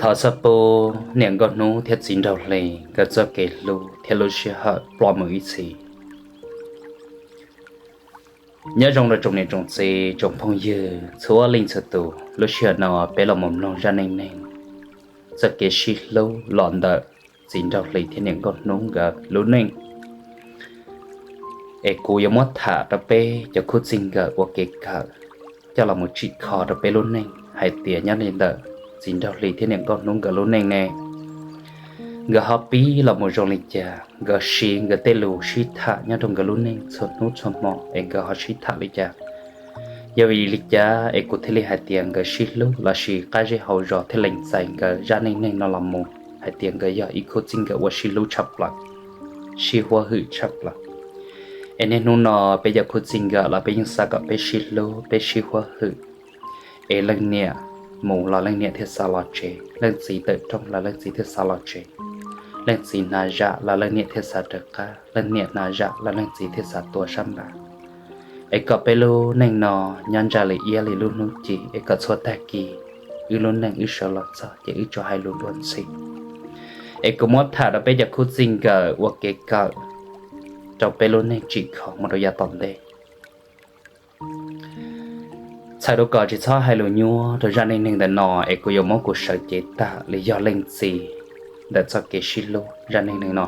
Thov txoj pub niam nkauj hnub thiab txiv nraug hli nkawd txoj kev hlub thiab lub sij hawm ploj mus ib txhis. Nyob zoo rau tsoom niam tsoom txiv tsoom phooj ywg txhua leej txhua tus, lub sij hawm no peb los mus mloog zaj neej neeg txoj kev sib hlub los ntawm txiv nraug hli thiab niam nkauj hnub nkawd lub neej. Es kuv yuav muab tham rau peb cov khub txij nkawm ua kev kawm coj los mus tsim kho rau peb lub neej hais tias nyob li ntawm txiv nraug hli thiab niam nkauj hnub nkawd lub neej ne, nkawd ho pib los mus zoo li cas, nkawd siv nkawd tej lus sib tham nyob rau nkawd lub neej txhua hnub txhua hmo es nkawd ho sib tham li cas. Yog vim li cas es kuv thiaj li hais tias nkawd sib hlub lossis qab zej hauv zos thiaj lees txais nkawd zaj neej neeg no los mus hais tias nkawd yog ib khub txij nkawm uas sib hlub tshaj plaws, sib huab hwm tshaj plaws. Es niaj hnub no peb cov khub txij nkawm los peb yeej xav kom peb sib hlub peb sib huab hwm, es leej niam mus los leej niam thiaj xa los tsev, leej txiv tawm rooj los leej txiv thiaj xa los tsev, leej txiv hnav zam los leej niam thiaj xa raws qab, leej niam hnav zam los leej txiv thiaj xa tua sab npam. Es kom peb lub neej no nyob ntsa li iab li lub hnub ci, es kom txhua tag kis wb lub neej wb sawv los txog ces wb tsuas hais lus dua ntxhi. Es kuv muab tham rau peb cov khub txij nkawm ua kev kawm rau peb lub neej tsim kho mus rau yav tom ntej. Txhawm rau kom tsis txhob hais lus nyuaj rau zaj neej neeg ntawm no es kuv yuav muab kuv sawv cev tag li yog leej txiv ntawm txoj kev sib hlub zaj neej neeg no.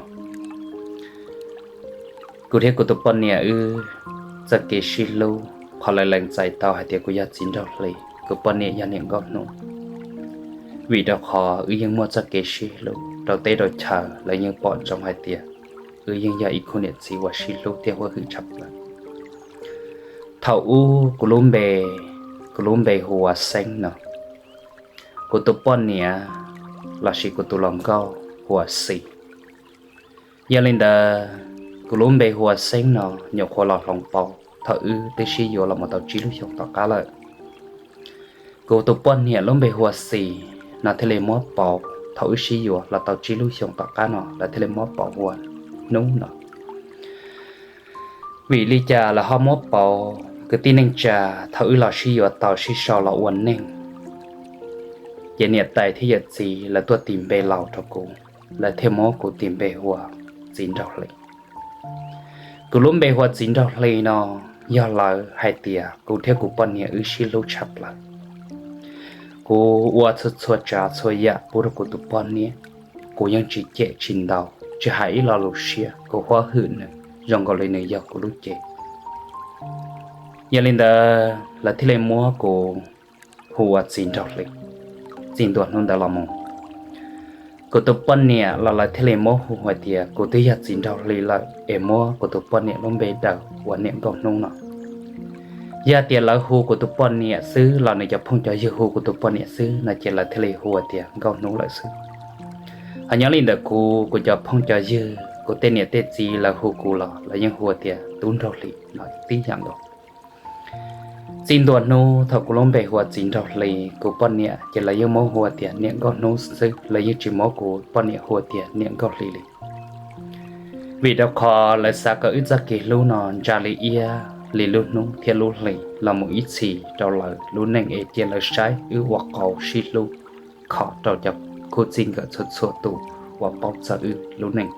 Kuv thiab kuv tus poj niam wb txoj kev sib hlub, qhov lawv lees txais tau hais tias kuv yog txiv nraug hli, kuv poj niam yog niam nkauj hnub, vim rau qhov wb yeej muaj txoj kev sib hlub rau teb rau chaw lawv yeej pom ntsoov hais tias wb yeej yog ib khub niam txiv uas sib hlub thiab huab hwm tshaj plaws. Thaum ub kuv lub npe, kuv lub npe hu ua Xeeb no, kuv tus poj niam lossis kuv tus hluas nkauj hu ua Xis. Yog li ntawd, kuv lub npe hu ua Xeeb no nyuam qhuav los hloov pauv thaum wb twb sib yuav los mus tau tsib lub xyoos tom qab lawm. Kuv tus poj niam lub npe hu ua Xis no thiaj li muab pauv thaum wb sib yuav los tau tsib lub xyoos tom qab no lawv thiaj li muab pauv hu ua Hnub no. Vim li cas lawv ho muab pauv? Kwv tij neej tsa, thaum wb los sib yuav tau sib sau los ua neej, ces niam tais thiab yawm txiv lawv tuaj tis npe laus rau kuv, lawv thiaj muab kuv tis npe hu ua Txiv Nraug Hli. Kuv lub npe hu ua Txiv Nraug Hli no yog lawv hais tias kuv thiab kuv poj niam wb sib hlub tshaj plaws. Kuv ua txhua txhua tsav txhua yam pub rau kuv tus poj niam, kuv yeej tsis cem tsis ntaus tsis hais ib lo lus siab, kuv huab hwm nws zoo nkaus li nws yog kuv lub cev. Yog li ntawd lawv thiaj li muab kuv hu ua Txiv Nraug Hli. Txij ntua hnub ntawd los mus, kuv tus poj niam los lawv thiaj li muab hu hais tias kuv twb yog Txiv Nraug Hli lawm es muab kuv tus poj niam lub npe daws ua Niam Nkauj Hnub no. Yog tias lawv hu kuv tus poj niam xwb los nws cov phooj cov ywg hu kuv tus poj niam xwb no ces lawv thiaj li hu tias Nkauj Hnub lawm xwb. Hos nyob li ntawm kuv, kuv cov phooj cov ywg, kuv tej niam tej txiv lawv hu kuv los lawv yeej hu tias Tub Nraug Hli no tib yam nkaus. Txij ntua hnub thaum kuv lub npe hu ua Txiv Nraug Hli, kuv poj niam ces lawv yeej muab hu tias Niam Nkauj Hnub xwb, lawv yeej tsis muab kuv poj niam hu tias Niam Nkauj Hli li. Vim rau qhov lawv xav kom wb txoj kev hlub no ntsa li iab li lub hnub thiab lub hli los mus ib txhis rau lawv lub neej es cia lawv saib wb ua qauv sib hlub kho rau cov khub txij nkawm txhua txhua tus uas paub txog wb lub neej.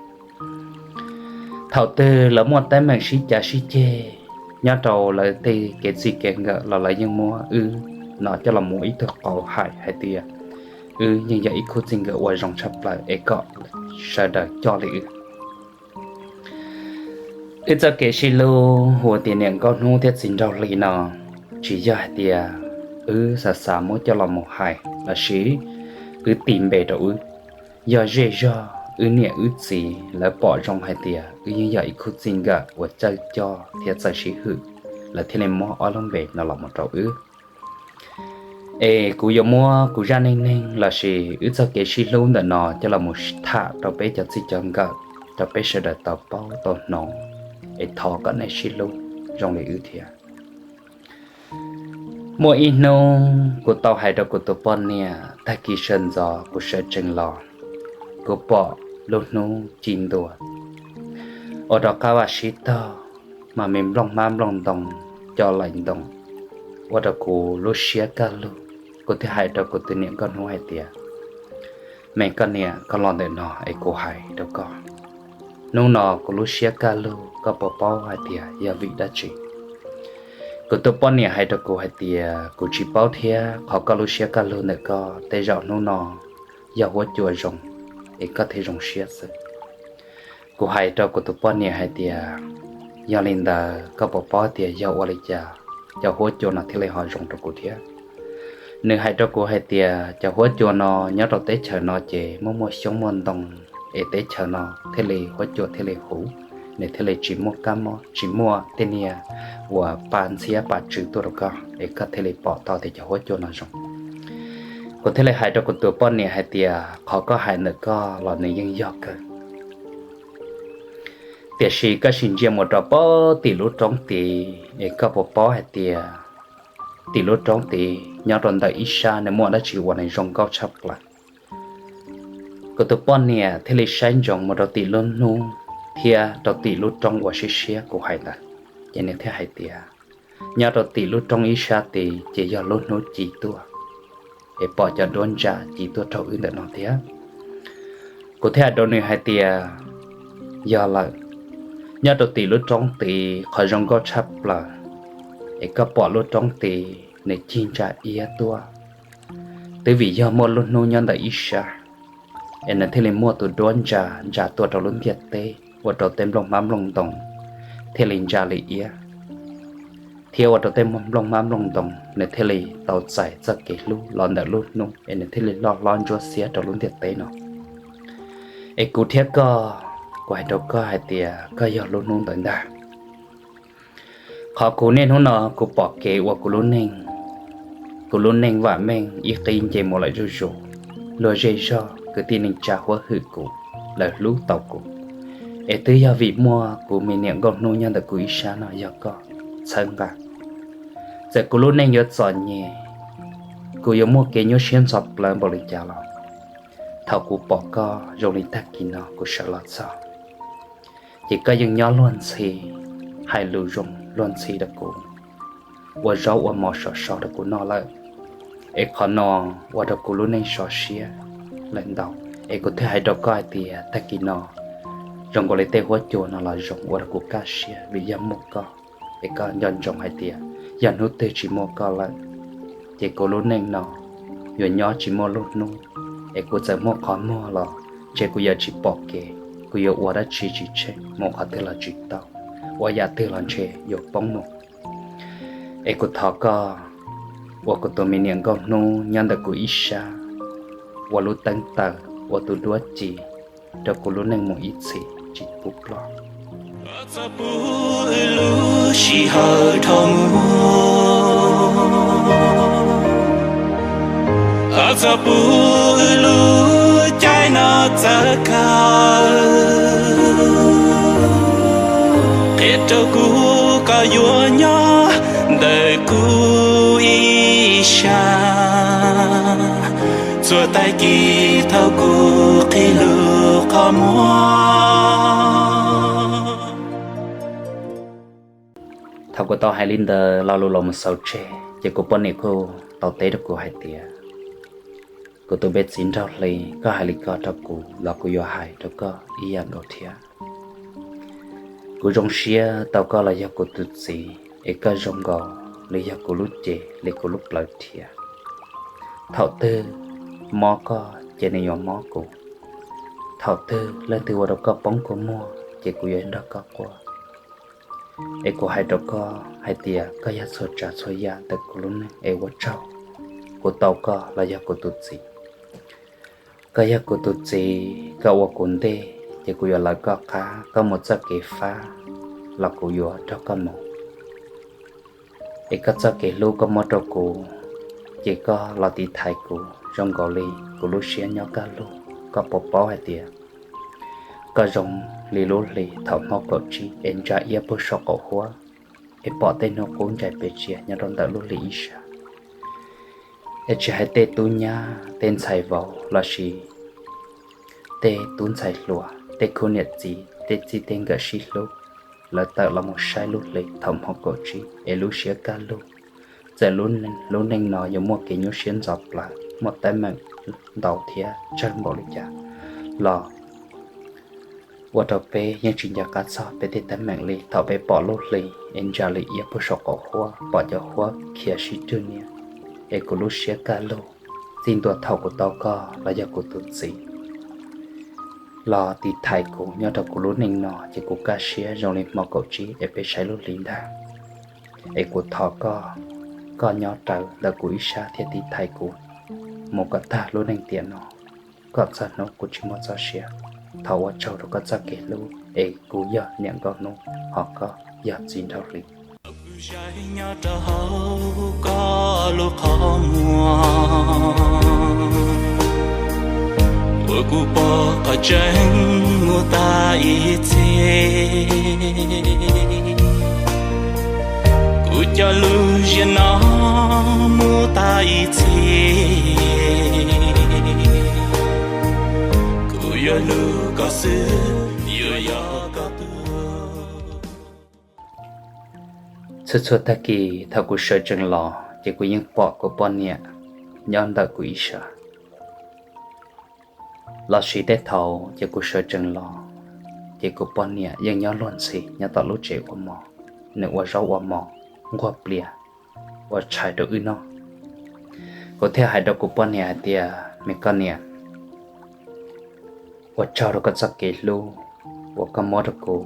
Thaum twg lawv muaj teeb meem sib cav sib ceg nyob rau lawv tej kev txij kev nkawm los lawv yeej muab wb no coj los mus ib tug qauv hais hais tias wb yeej yog ib khub txij nkawm uas zoo tshaj plaws es kom sawv daws coj li wb. Wb txoj kev sib hlub hu tias Niam Nkauj Hnub thiab Txiv Nraug Hli no tsis yog hais tias wb xav xav muab coj los mus hais los sis wb tis npe rau wb. Yog zej zog wb niam wb txiv lawv pom zoo hais tias wb yeej yog ib khub txij nkawm uas txawj coj thiab txawj sib hwm, lawv thiaj li muab ob lub npe no los mus rau wb. Es kuv yuav muab kuv zaj neej neeg los sis wb txoj kev sib hlub ntawm no coj los mus tham rau peb cov txij cov nkawm, rau peb sawv daws tau paub tau hnov, es thov kom nej sib hlub zoo li wb thiab. Muaj ib hnub kuv tau hais rau kuv tus poj niam, tag kis sawv ntxov kuv sawv tsees los, kuv pom lub hnub ci ntua, ua rau qab vaj sib tog, mas me nplooj hmab nplooj ntoo co laim ntoo, ua rau kuv lub siab kaj lug. Kuv thiaj hais rau kuv tus niam nkauj hnub hais tias, Me koj niam, koj los ntawm no es kuv hais rau koj. Hnub no kuv lub siab kaj lug, koj puas paub hais tias yog vim dab tsi? Kuv tus poj niam hais rau kuv hais tias, kuv tsis paub thiab, qhov koj lub siab kaj lug ntawm koj tej zaum hnub no yog huab cua zoo es koj thiaj zoo siab xwb. Kuv hais rau kuv tus poj niam hais tias, yog li ntawd koj puas paub tias yog ua li cas cov huab cua no thiaj li ho zoo rau kuv thiab? Nws hais rau kuv hais tias cov huab cua no nyob rau teb chaws no ces muaj muaj xyoob muaj ntoo, es teb chaws no thiaj li huab cua thiaj li huv, nws thiaj li tsis muaj kab mob, tsis muaj tej niag uas pa ntxhiab pa tsw tuaj rau koj es koj thiaj li pom tau tias cov huab cua no zoo. Kuv thiaj li hais rau kuv tus poj niam hais tias, qhov koj hais ntawm koj los nws yeej yog kawg. Tiam sis koj sim ntsia mus rau pem tim lub roob tid es koj puas paub hais tias tim lub roob tid nyob rau ntawm ib sab nws muaj dab tsi uas nws zoo nkauj tshaj plaws? Kuv tus poj niam thiaj li saib ntsoov mus rau tim lub hnub thiab rau tim lub roob uas siab siab kuv hais ntawd, ces nws thiaj hais tias, nyob rau tim lub roob ib sab tid ces yog lub hnub ci tuaj, es pom cov duab ntsa ci tuaj raug wb ntawm no thiab. Kuv thiaj hais rau nws hais tias, yog lawm, nyob rau tim lub roob tid qhov zoo nkauj tshaj plaws es koj pom lub roob tid nws cig ntsa iab tuaj, twb vim yog muaj lub hnub nyob ntawm ib sab, es nws thiaj li muaj tus duab ntsa ntsa tuaj rau lub ntiaj teb ua rau tej nplooj hmab nplooj ntoo thiaj li ntsa li iab, thiab ua rau tej nplooj hmab nplooj ntoo nws thiaj li tau txais txoj kev hlub los ntawm lub hnub es nws thiaj li loj hlob ntsuab xiab rau lub ntiaj teb no. Es kuv thiab koj, kuv hais rau koj hais tias koj yog lub hnub ntawd ntag. Qhov kuv niaj hnub no kuv pom kev ua kuv lub neej, kuv lub neej vam meej ib qib nce mus lawm zuj zus, luag zej zog kwv tij neej tsa huab hwm kuv, lawv hlub tau kuv, es twb yog vim muaj kuv me niam nkauj hnub nyob ntawm kuv ib sab no yog koj txhawb nqa. Txawm kuv lub neej yuav txom nyem, kuv yuav muaj kev nyuaj siab ntxhov plawv npaum li cas los, thaum kuv pom koj zoo li tag kis no kuv sawv los txog, ces koj yeej nyob luag ntxhi, hais lus zoo luag ntxhi rau kuv, ua zaub ua mov sov sov rau kuv noj lawm. Es qhov no ua rau kuv lub neej sov siab lawm ntau. Es kuv thiaj hais rau koj hais tias tag kis no zoo nkaus li tej huab cua no los zoo ua rau kuv kaj siab vim yog muaj koj. Es koj nco ntsoov hais tias yog hnub twg tsis muaj koj lawm, ces kuv lub neej no yuav nyob tsis muaj lub hnub. Es kuv txawm muaj qhov muag los ntshe kuv yuav tsis pom kev, kuv yuav ua dab tsi tsis tsheej, mus qhov twg los tsis tau, ua yam twg los ntshe yuav poob mus. Es kuv thov koj ua kuv tus me niam nkauj hnub nyob ntawm kuv ib sab, ua lub teeb taws ua tus duab ci rau kuv lub neej mus ib txhis tsis pub ploj. Txoj pub wb lub sij hawm dhau mus, txoj pub wb lub caij no txawv kawg, qhia rau kuv koj yuav nyob ntawm kuv ib sab, txhua tag kis thaum kuv qhib lub qhov muag. Thaum kuv tau hais li ntawd lo lus los mus xaus tseg, ces kuv poj niam kuj tau teb rau kuv hais tias, kuv tus me txiv nraug hli, koj hais li ko rau kuv los kuv yuav hais rau koj ib yam nkaus thiab. Kuv zoo siab tau koj los yog kuv tus txiv, es koj zoo nkaus li yog kuv lub cev li kuv lub plawv thiab. Thaum twg mob koj ces nws yuav mob kuv, thaum twg leej twg ua rau koj poob kua muag ces kuv yuav nrog koj quaj. Es kuv hais rau koj hais tias koj yog txhua tsav txhua yam ntawm kuv lub neej es ua tsaug kuv tau koj los yog kuv tus txiv. Koj yog kuv tus txiv, koj ua kuv ntej ces kuv yuav lawv koj qab, koj mus txoj kev fab los kuv yuav nrog koj mus. Es koj txoj kev hlub koj muab rau kuv, ces koj los tiv thaiv kuv zoo nkaus li kuv lub siab nyob kaj lug. Koj puas paub hais tias koj zoo li lub hli thaum hmo kaum tsib es ntsa iab puag saum qaum huab, es pom tej hnub qub ntsais pes tsia nyob rau ntawm lub hli ib sab. Es tsis hais tej tub nyab tej ntxhais vauv lossis tej tub ntxhais hluas tej khub niam txiv tej txij tej nkawm sib hlub, lawv tawm los mus saib lub hli thaum hmo kaum tsib es lub siab kaj lug. Txawm lub neej no yuav muaj kev nyuaj siab ntxhov plawv, muaj teeb meem ntau thiab tsawg npaum li cas los ua rau peb yeej tsis nco qab txog peb tej teeb meem li. Thaum peb pom lub hli es ntsa li iab puag saum qaum huab, pom cov huab khiav sib rwg niam, es kuv lub siab kaj lug, txij ntua thaum kuv tau koj los yog kuv tus txiv los tiv thaiv kuv nyob rau kuv lub neej no, ces kuv kaj siab zoo li hmo kaum tsib es peb saib lub hli ntag. Es kuv thov koj, koj nyob rawv ntawm kuv ib sab thiab tiv thaiv kuv mus kom tag lub neej tiam no, kom txog hnub kuv tsis muaj txoj sia. Thov ua tsaug rau koj txoj kev hlub es kuv yog niam nkauj hnub, ho koj yog txiv nraug hli. Nyob rau hauv koj lub qhov muag, uas kuv pom qhov tseeb mus tag ib txhis. Kuv cov lus ziag no mus tag ib txhis. Kuv yuav hlub koj xwb, yuav yog koj tug. Txhua txhua tag kis thaum kuv sawv tsees los ces kuv yeej pom kuv poj niam nyob ntawm kuv ib sab. Los sis tej thaum ces kuv sawv tsees los ces kuv poj niam yeej nyob luag ntxhi nyob tom lub tsev ua mov, nws ua zaub ua mov nquag plias ua tshais rau wb noj. Kuv thiaj hais rau kuv poj niam hais tias, me koj niam, ua tsaug rau koj txoj kev hlub uas koj muab rau kuv.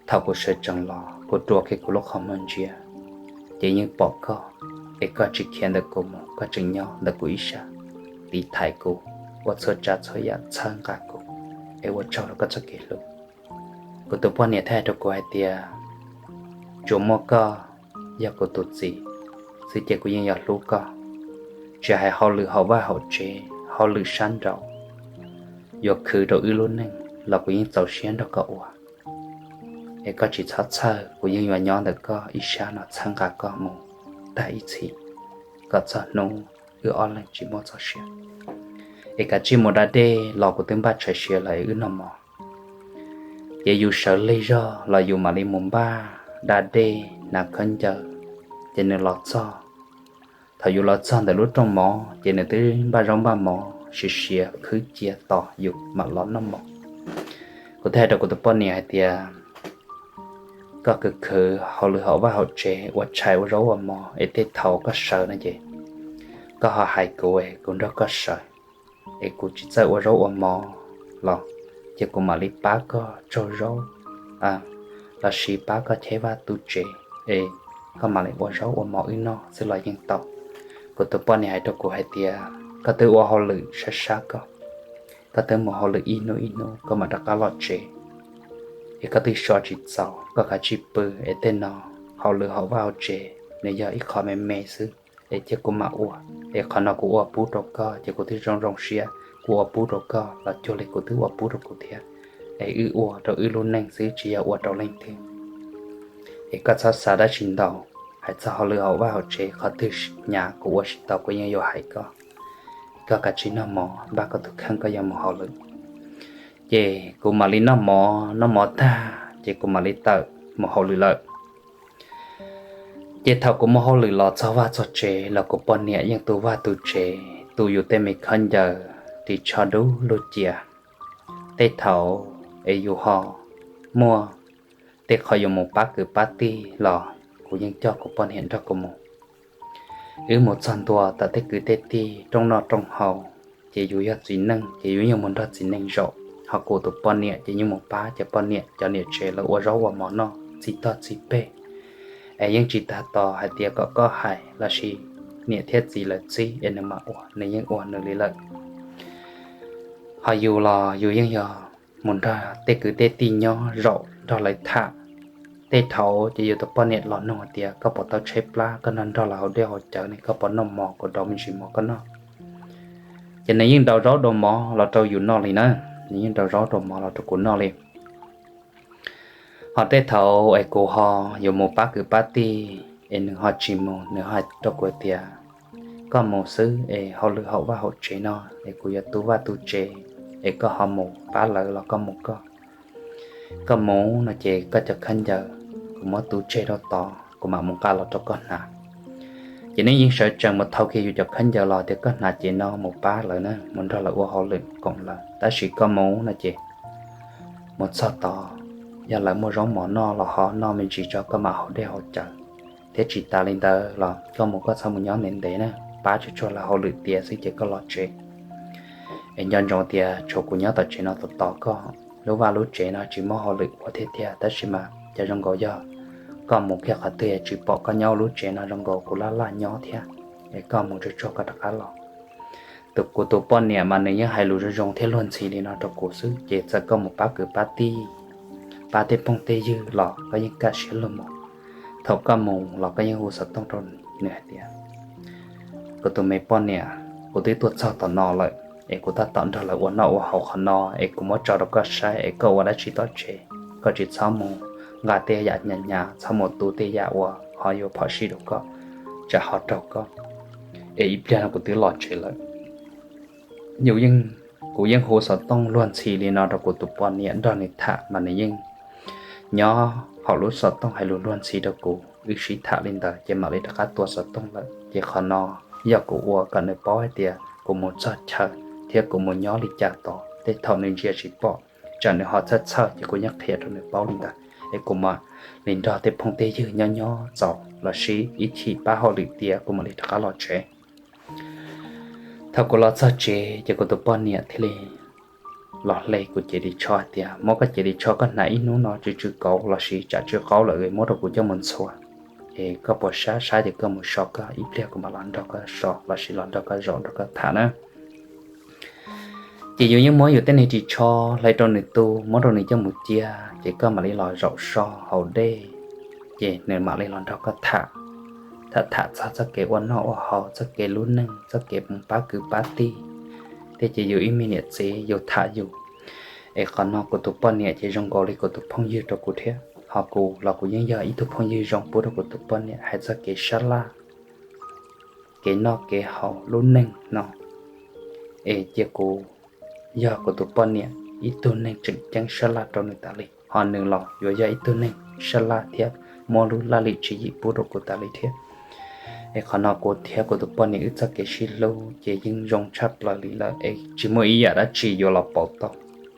Thaum kuv sawv tsees los kuv rua kiag kuv lub qhov muag ntsia, ces yeej pom koj, es koj tsis khiav ntawm kuv mus, koj tseem nyob ntawm kuv ib sab, tiv thaiv kuv, ua txhua tsav txhua yam txhawb nqa kuv, es ua tsaug rau koj txoj kev hlub. Kuv tus poj niam thiaj hais rau kuv hais tias, tsuas muaj koj yog kuv tus txiv xwb ces kuv yeej yuav hlub koj, tsis hais hauj lwm hauv vaj hauv tsev, hauj lwm sab nraud yuav khwv rau wb lub neej los kuv yeej txaus siab nrog koj ua. Es koj tsis txhob txhawj, kuv yeej yuav nyob ntawm koj ib sab no txhawb nqa koj mus tag ib txhis, kom txog hnub wb ob leeg tsis muaj txoj sia. Es kav tsij mus da dej los kuv twb npaj tshais siav lawm es wb noj mov. Ces yus sawv lig zog los yus mam li mus npaj da dej hnav khaub ncaws, ces nws los txog. Thaum yus los txog ntawm lub rooj mov ces nws twb npaj zaub npaj mov siav siav khwb cia tos yus mam los noj mov. Kuv thiaj hais rau kuv tus poj niam hais tias, koj khwv khwv hauj lwm hauv vaj hauv tsev ua tshais ua zaub ua mov es tej thaum koj sawv no ces koj ho hais kuv es kuv nrog koj sawv, es kuv tsis txawj ua zaub ua mov los ces kuv mam li pab koj tsaug zaub los sis pab koj cheb vaj tu tsev, es koj mam li ua zaub ua mov wb noj xwb los yeej tau. Kuv tus poj niam hais rau kuv hais tias, koj twb ua hauj lwm sab sab koj, koj twb mus hauj lwm ib hnub ib hnub koj mam rov qab los tsev, es koj twb so tsis txaus, koj kav tsij pw es tej no hauj lwm hauv vaj hauv tsev nws yog ib qho me me xwb, es cia kuv mam ua, es qhov no kuv ua pub rau koj ces kuv twb zoo zoo siab, kuv ua pub rau koj los cuag li kuv twb ua pub rau kuv thiab, es wb ua rau wb lub neej xwb tsis yog ua rau leej twg. Es koj txhob xav dab tsi ntau, hais txog hauj lwm hauv vaj hauv tsev qhov twg hnyav kuv ua tsis tau kuv yeej yuav hais koj, koj kav tsij noj mov npaj koj tus kheej koj yuav mus hauj lwm. Ces kuv mam li noj mov, noj mov tag ces kuv mam li tawm mus hauj lwm lawm. Ces thaum kuv mus hauj lwm los txog vaj txog tsev los kuv poj niam yeej tu vaj tu tsev, tu yus tej me khaub ncaws ris tsho dub lug cia. Tej thaum es yus ho muaj tej qhov yuav mus pab kwv pab tij los kuv yeej coj kuv poj niam nrog kuv mus. Wb mus txog ntua tom tej kwv tej tij rooj noj rooj haus, ces yus yog txiv neej ces yus yeej mus nrog txiv neej zaum, ho kuv tus poj niam ces yeej mus pab cov poj niam cov niam tsev lawv ua zaub ua mov noj txij toj txij peg. Es yeej tsis tas tos hais tias kom koj hais los sis niam thiab txiv lawv txib es nws mam ua, nws yeej ua nws li lawm. Ho yus los yus yeej yog mus nrog tej kwv tej tij nyob zaum nrog lawv tham. Tej thaum ces yus tus poj niam los nug hais tias koj puas tau tshaib plab, koj nrog nrog lawv haus dej haus cawv ne, koj puas noj mov, kuv rau me ntsis mov koj noj. Ces nws yeej ntaus zaub ntaus mov los rau yus noj li na, nws yeej ntaus zaub ntaus mov los rau kuv noj li. Ho tej thaum es kuv ho yuav mus pab kwv pab tij es nws ho tsis mus, nws hais rau kuv tias koj mus xwb es hauj lwm hauv vaj hauv tsev no es kuv yuav tu vaj tu tsev, es koj ho mus pab lawv los koj mus koj. Koj mus no ces koj cov khaub ncaws kuv muab tu tseg rau tod, kuv mam mus nqa los rau koj hnav. Ces neb yeej sawv tsees mus thau kiag yus cov khaub ncaws los tias koj hnav cev no mus pab lawv na, mus nrog lawv ua hauj lwm koom lawv, tab sis koj mus no ces mus txog tod, yog lawv muaj zaub mov noj los ho noj me ntsis tso koj mam haus dej haus cawv, thiab tsis tas li ntawd los koj mus koj txhob mus nyob ntev ntev na, pab tsuag tsuag lawv hauj lwm tiav xwb ces koj los tsev. Es nco ntsoov tias tshuav kuv nyob tom tsev no tos tos koj, lub vaj lub tsev no tsis muaj hauj lwm ua thiab tiag, tab sis mas cas zoo nkaus yog koj mus kiag qhov twg tsis pom koj nyob lub tsev no, zoo nkaus kuv laj laj nyob thiab, es koj mus tsuag tsuag koj rov qab los. Tus, kuv tus poj niam mas nws yeej hais lus zoo zoo thiab luag ntxhi li no rau kuv xwb, ces txawm koj mus pab kwv pab tij, pab tej phooj tej ywg los koj yeej kaj siab luag mus. Thaum koj mus los koj yeej hu xov tooj rau nws hais tias, kuv tus me poj niam, kuv twb tuaj txog tom no lawm es kuv tab tom nrog lawv ua noj ua haus qhov no es kuv muab tso rau koj saib es koj ua dab tsi tom tsev, koj tsis txhob mus nqa tej yam hnyav hnyav, txhob mus tu tej yam uas ho yuav phom sij rau koj, tsam ho raug koj. Es ib pliag no kuv twb los tsev lawm. Yus yeej, kuv yeej hu xov tooj luag ntxhi li no rau kuv tus poj niam nrog nws tham mas nws yeej nyob hauv lub xov tooj hais lus luag ntxhi rau kuv, wb sib tham li ntawd ces mam li rov qab tua xov tooj lawm. Ces qhov no yog kuv ua kom nws paub hais tias kuv mus txog chaw thiab kuv mus nyob li cas tod, tej thaum nws ntsia tsis pom, tsam nws ho txhawj txhawj, ces kuv yeej qhia rau nws paub li ntawd es kuv mam li nrog tej phooj tej ywg nyob nyob txaus los sis ib chim pab hauj lwm tiav kuv mam li rov qab los tsev. Thaum kuv los txog tsev ces kuv tus poj niam thiaj li los hle kuv cev ris tsho hais tias, muab koj cev ris tsho koj hnav ib hnub no tsw tsw kauv los sis tsam tsw qaub lawm muab rau kuv coj mus ntxhua, es koj puas sab sab ces koj mus so koj, ib pliag kuv mam los nrog koj so los sis los nrog koj zaum nrog koj tham na. Ces yus yeej muab yus tej niag ris tsho hle rau nws tu, muab rau nws coj mus cia, ces koj mam li los zaum so haus dej, ces nws mam li los nrog koj tham, tham tham txog txoj kev ua noj ua haus, txoj kev lub neej, txoj kev mus pab kwv pab tij, thiab ces yus ib me niam txiv yus tham yus. Es qhov no kuv tus poj niam ces zoo nkaus li kuv tus phooj ywg rau kuv thiab, ho kuv los kuv yeej yog ib tug phooj ywg zoo pub rau kuv tus poj niam hais txog kev sab laj, kev noj kev haus lub neej no, es cia kuv yog kuv tus poj niam ib tug neeg tseem ceeb sab laj rau nws tas li, ho nws los yuav yog ib tug neeg sab laj thiab muab lub laj lim tswv yim pub rau kuv tas li thiab. Es qhov no kuv thiab kuv tus poj niam wb txoj kev sib hlub ces yeej zoo tshaj plaws li lawm, es tsis muaj ib yam dab tsi yuav los pauv tau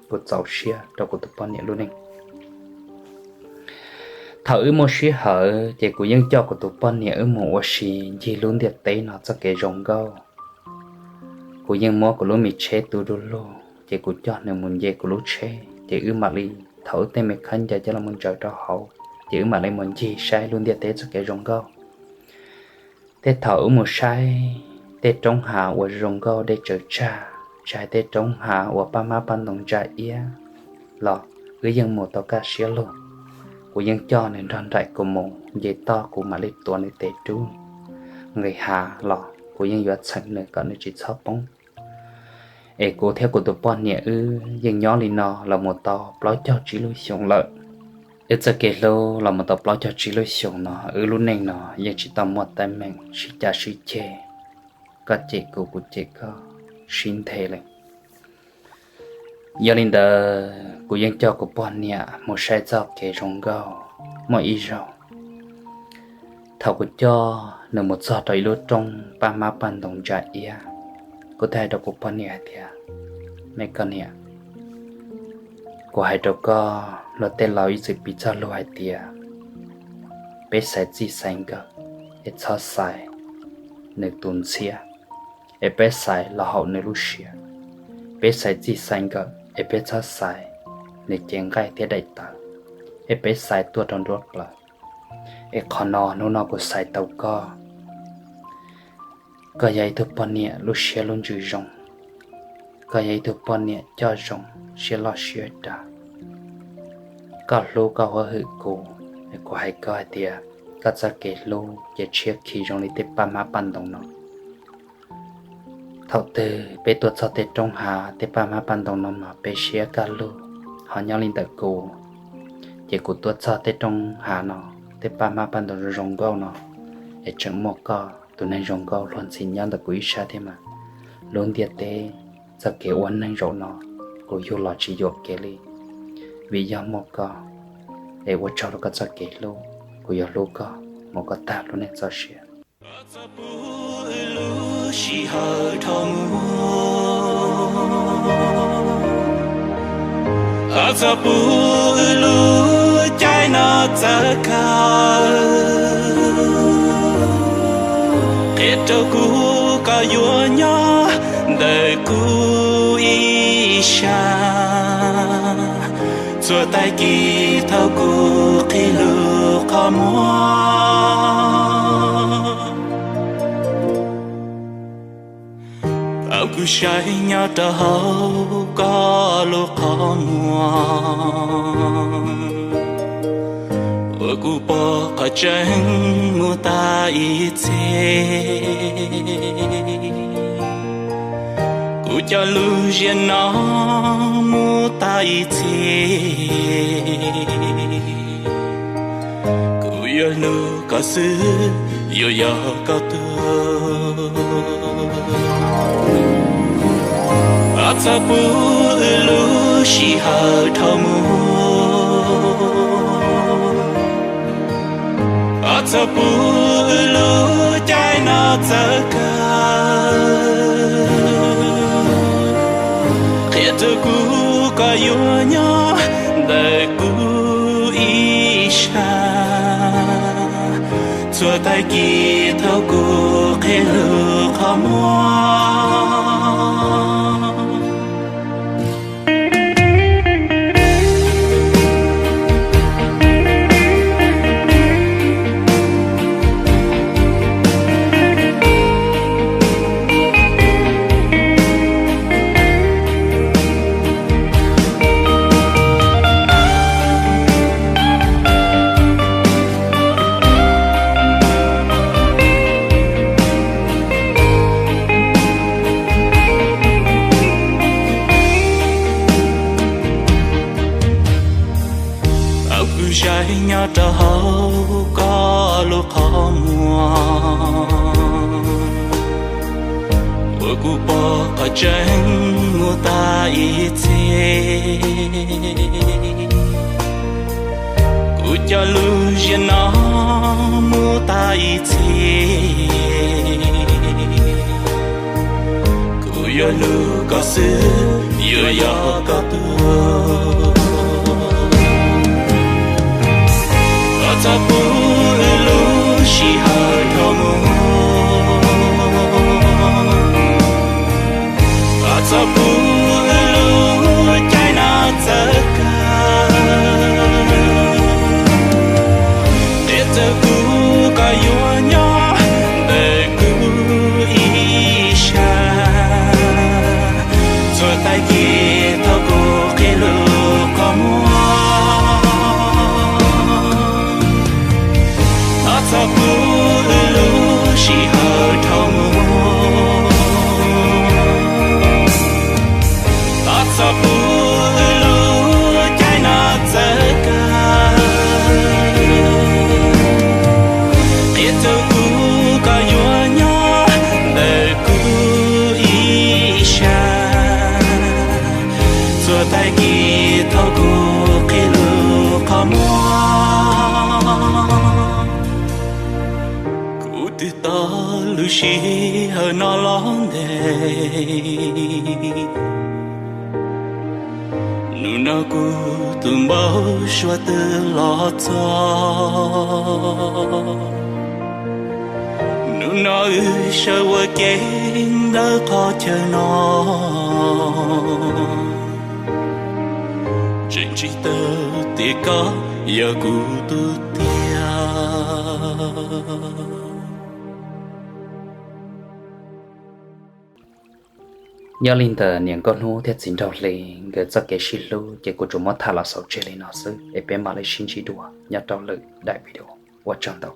kuv txaus siab rau kuv tus poj niam lub neej. Thaum wb muaj sij hawm ces kuv yeej coj kuv tus poj niam wb mus ua si ncig lub ntiaj teb no txoj kev zoo nkauj. Kuv yeej muab kuv lub me tsheb tu du lug ces kuv coj nws mus nce kuv lub tsheb ces wb mam li, thaum wb tej me khaub ncaws coj los mus ntsaws rau hauv ces wb mam li mus ncig saib lub ntiaj teb txoj kev zoo nkauj. Tej thaum wb mus saib tej roob hav uas zoo nkauj dej tsaws tsag, tsis hais tej roob hav uas paj hmab paj ntoos ntsa iab los wb yeej mus tau kaj siab lug. Kuv yeej coj nws nrog nraim kuv mus, nce toj kuv mam li tuav nws tes rub. Nqis hav los kuv yeej yuav txheem nws kom nws tsis txhob poob. Es kuv thiab kuv tus poj niam wb yeej nyob li no los mus tau plaub caug tsib lub xyoos lawm. Wb txoj kev hlub los mus tau plaub caug tsib lub xyoos no, wb lub neej no yeej tsis tau muaj teeb meem sib cav sib ceg, koj cem kuv kuv cem koj sib nthe li. Yog li ntawd kuv yeej coj kuv poj niam mus saib txoj kev zoo nkauj. Muaj ib zaug, thaum kuv coj nws mus txog rau ib lub roob paj hmab paj ntoos ntsa iab, kuv thiaj hais rau kuv poj niam hais tias, me koj niam, kuv hais rau koj, luag tej laus ib txwm piv txoj lus hais tias, peb xaiv txij xaiv nkawm es txhob xaiv nws tus ntxhiab, es peb xaiv los haum nws lub siab. Peb xaiv txij xaiv nkawm es peb txhob xaiv nws cev nqaij thiab daim tawv, es peb xaiv tuaj rau nruab plawv. Es qhov no hnub no kuv xaiv tau koj. Koj yog ib tug poj niam lub siab lub ntsws zoo, koj yog ib tug poj niam coj zoo, siab loj siab dav. Koj hlub koj hwm kuv, es kuv hais koj hais tias koj txoj kev hlub ces tshiab khi zoo li tej paj hmab paj ntoos no. Thaum twg peb tuaj txog tej roob hav tej paj hmab paj ntoos no mas peb siab kaj lug. Ho nyob li ntawm kuv, ces kuv tuaj txog tej roob hav no, tej paj hmab paj ntoos zoo zoo nkauj no, es tseem muaj koj tus neeg zoo nkauj luag ntxhi nyob ntawm kuv ib sab thiab mas, lub ntiaj teb txoj kev ua neeg zaum no kuv yug los tsis yuam kev li, vim yog muaj koj. Es ua tsaug rau koj txoj kev hlub, kuv yuav hlub koj mus koj tag lub neej txoj sia. Txhob pub wb lub sij hawm dhau mus, txhob pub wb lub caij no txawv kawg. Qhia rau kuv koj yuav nyob ntawm kuv ib sab, txhua tag kis thaum kuv qhib lub qhov muag. Thaum kuv saib nyob rau hauv koj lub qhov muag, ua kuv pom qhov tseeb mus tas ib txhis. Kuv cov lus ziag no mus tas ib txhis. Kuv yuav hlub koj xwb, yuav yog koj tug. Txhob pub wb lub sij hawm dhau mus, txhob pub wb lub caij no txawv kawg. Qhia rau kuv koj yuav nyob ntawm kuv ib sab, txhua tag kis thaum kuv qhib lub qhov muag. Thaum kuv saib nyob rau hauv koj lub qhov muag, ua kuv pom qhov tseeb mus tas ib txhis. Kuv cov lus ziag no mus tas ib txhis. Kuv yuav hlub koj xwb, yuav yog koj tug. Txhob pub wb lub sij hawm dhau mus, txhob pub wb lub caij no txawv kawg. Qhia rau kuv koj yuav nyob ntawm kuv ib sab, txhua tag kis thaum kuv qhib lub qhov muag. Txhob pub wb lub sij hawm dhau mus, txhob pub wb lub caij no txawv kawg. Qhia rau kuv koj yuav nyob ntawm kuv ib sab, txhua tag kis thaum kuv qhib lub qhov muag. Kuv twb tau lub sij hawm no los ntev, hnub no kuv tus npau suav twb los txog. Hnub no wb sawv ua ke ntawm qhov chaw no, tseem tsis tau tias koj yog kuv tus tiag. Nyob li ntawm niam Nkauj Hnub thiab txiv Nraug Hli nkawd txoj kev sib hlub ces kuv tsuas muab tham los xaus tseg li no xwb es peb mam li sib ntsib dua nyob rau lwm daim video. Ua tsaug ntau.